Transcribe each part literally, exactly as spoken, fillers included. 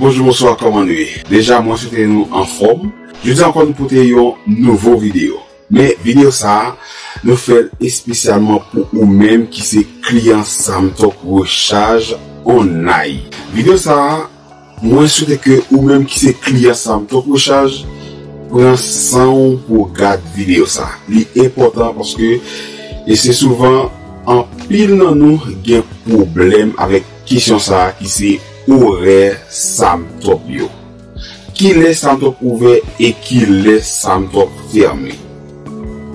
Bonjou, bonswa, kòman nou ye? Deja, mwen swete nou anfòm. Jodi a ankò, nou pote yon nouvo videyo. Men videyo sa a, nou fè l espesyalman pou ou menm ki se kliyan Samtop Rechaj Online. Videyo sa a, mwen swete ke ou menm ki se kliyan Samtop Rechaj, pran san w pou w gad videyo sa a. Li enpòtan paske, e se souvan anpil nan nou gen pwoblèm avèk kesyon sa a ki se orè Samtop yo. Kilè Samtop ouvè e kilè Samtop fèmen?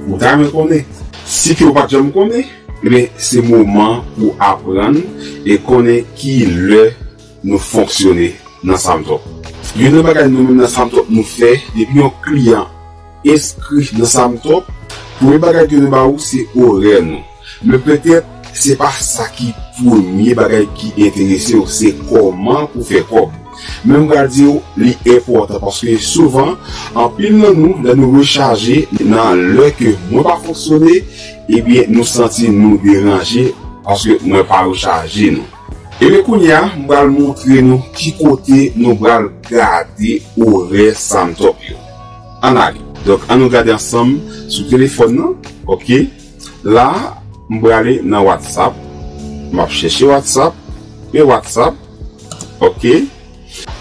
Ou ta renmen konnen? Si ke ou pa t janm konnen, ebyen, se moman pou aprann e konnen kilè nou fonksyone nan Samtop. Youn nan bagay nou menm nan Samtop nou fè, depi yon kliyan enskri nan Samtop, premye bagay ke nou ba ou se orè nou. Men petèt, se pa sa ki premye bagay ki enterese w, se kòman pou fè kòb. Men m pral di w, li enpòtan paske souvan, anpil nan nou, lè nou rechaje, nan lè ke mwen pa fonksyone, ebyen, nou santi nou deranje paske mwen pa rechaje nou. Ebyen, kounye a, m pral montre nou ki kote nou pral gade orè Samtop yo. Ann ale. Donk, ann nou gade ansanm sou telefòn nan. Oke. La, m prale nan WhatsApp. M ap chèche WhatsApp. Men WhatsApp. Oke.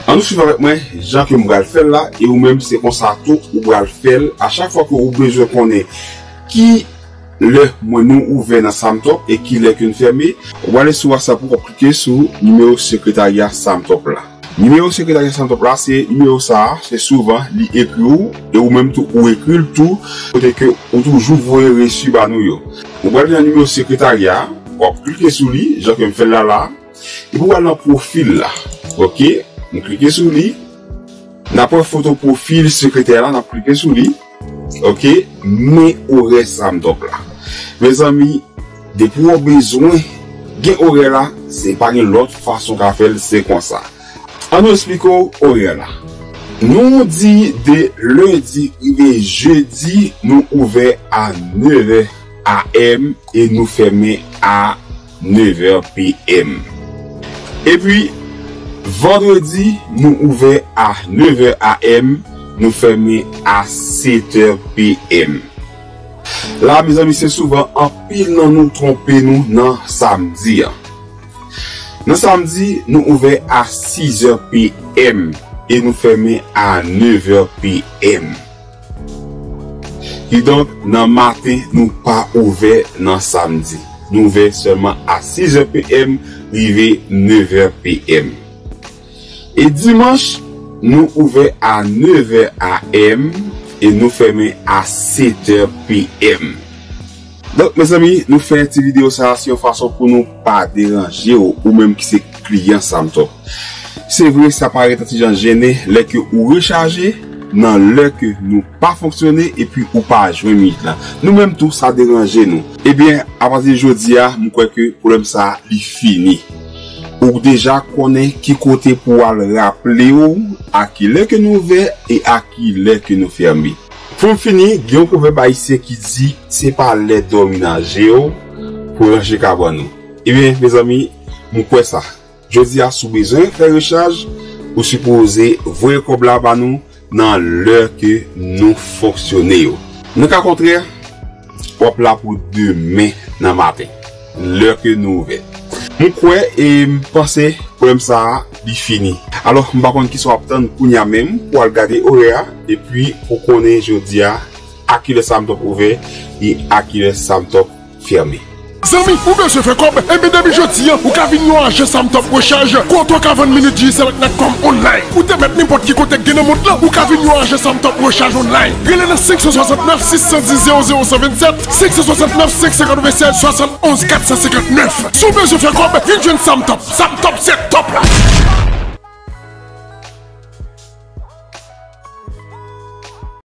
Ann nou swiv avèk mwen jan ke m pral fè l la, e ou menm se konsa tou ou pral fè l. A chak fwa ke ou bezwen konnen ki lè mwen nou ouvè nan Samtop e ki lè ke n fèmen, ou prale sou WhatsApp ou, w ap klike sou nimewo sekretarya Samtop la. Nimewo sekretarya Samtop la, se nimewo sa a, se souvan li ekri w, e ou menm tou ou ekri l tou, kote ke ou toujou voye resi ba nou yo. Ou pral vin nan nimewo sekretarya, w ap klike sou li, jan ke m fè l la la, epi w al nan pwofil la. Oke, m klike sou li, n ap wè foto pwofil sekretè la, n ap klike sou li. Oke, men orè Samtop la. Mezanmi, depi w bezwen gen orè la, se pa gen lòt fason w ka fè l, se konsa. Ann nou esplike w orè la. Nou di de lendi rive jedi, nou ouvè a nevè a m e nou fèmen a nevè p m. Epi, vandredi, nou ouvè a nevè a m, nou fèmen a setè p m. La, mezanmi, se souvan anpil nan nou twonpe nou nan samdi an. Nan samdi, nou ouvè a sizè p m e nou fèmen a nevè p m. Kidonk, nan maten, nou pa ouvè nan samdi. Nou ouvè sèlman a sizè p m rive nevè p m. E dimanch, nou ouvè a nevè a m e nou fèmen a setè p m. Donk, mezanmi, nou fè ti videyo sa a, se yon fason pou nou pa deranje w, ou menm ki se kliyan Samtop. Se vre, sa parèt yon ti jan jennen lè ke ou rechaje, nan lè ke nou pa fonksyone, epi ou pa jwenn minit la. Nou menm tou, sa deranje nou. Ebyen, apati de jodi a, m kwè ke pwoblèm sa a, li fini. Ou deja konnen ki kote pou w al raple w a kilè ke nou ouvè e a kilè ke nou fèmen. Pou m fini, gen yon pwovèb ayisyen ki di, se pa lè dòmi nan je w pou ranje kabann ou. Ebyen, mezanmi, m kwè sa. Jodi a, si w bezwen fè rechaj, ou sipoze voye kòb la ba nou nan lè ke nou fonksyone yo. Nan ka kontrè, w ap la pou demen nan maten, lè ke nou ouvè. M kwè e m panse pwoblèm sa a, li fini. Alò, m pa konn kisa w ap tann kounye a menm pou w al gade orè a, epi pou konnen jodi a, a kilè Samtop ouvè e a kilè Samtop fèmen. Zanmi, ou bezwen fè kòb? Ebyen, depi jodi a, ou ka vin yon ajan Samtop Rechaj, kote w ka vann minit Digicel ak Natcom online. Ou te mèt nenpòt ki kote k gen nan mond lan, ou ka vin yon ajan Samtop Rechaj online. Rele nan senk san swasannnèf, sis san dis, zewo zewo san vennsèt, senk san swasannnèf, senk san katrevennsèz, swasann onz, kat san senkannèf. Si w bezwen fè kòb, vin jwenn Samtop. Samtop se top la.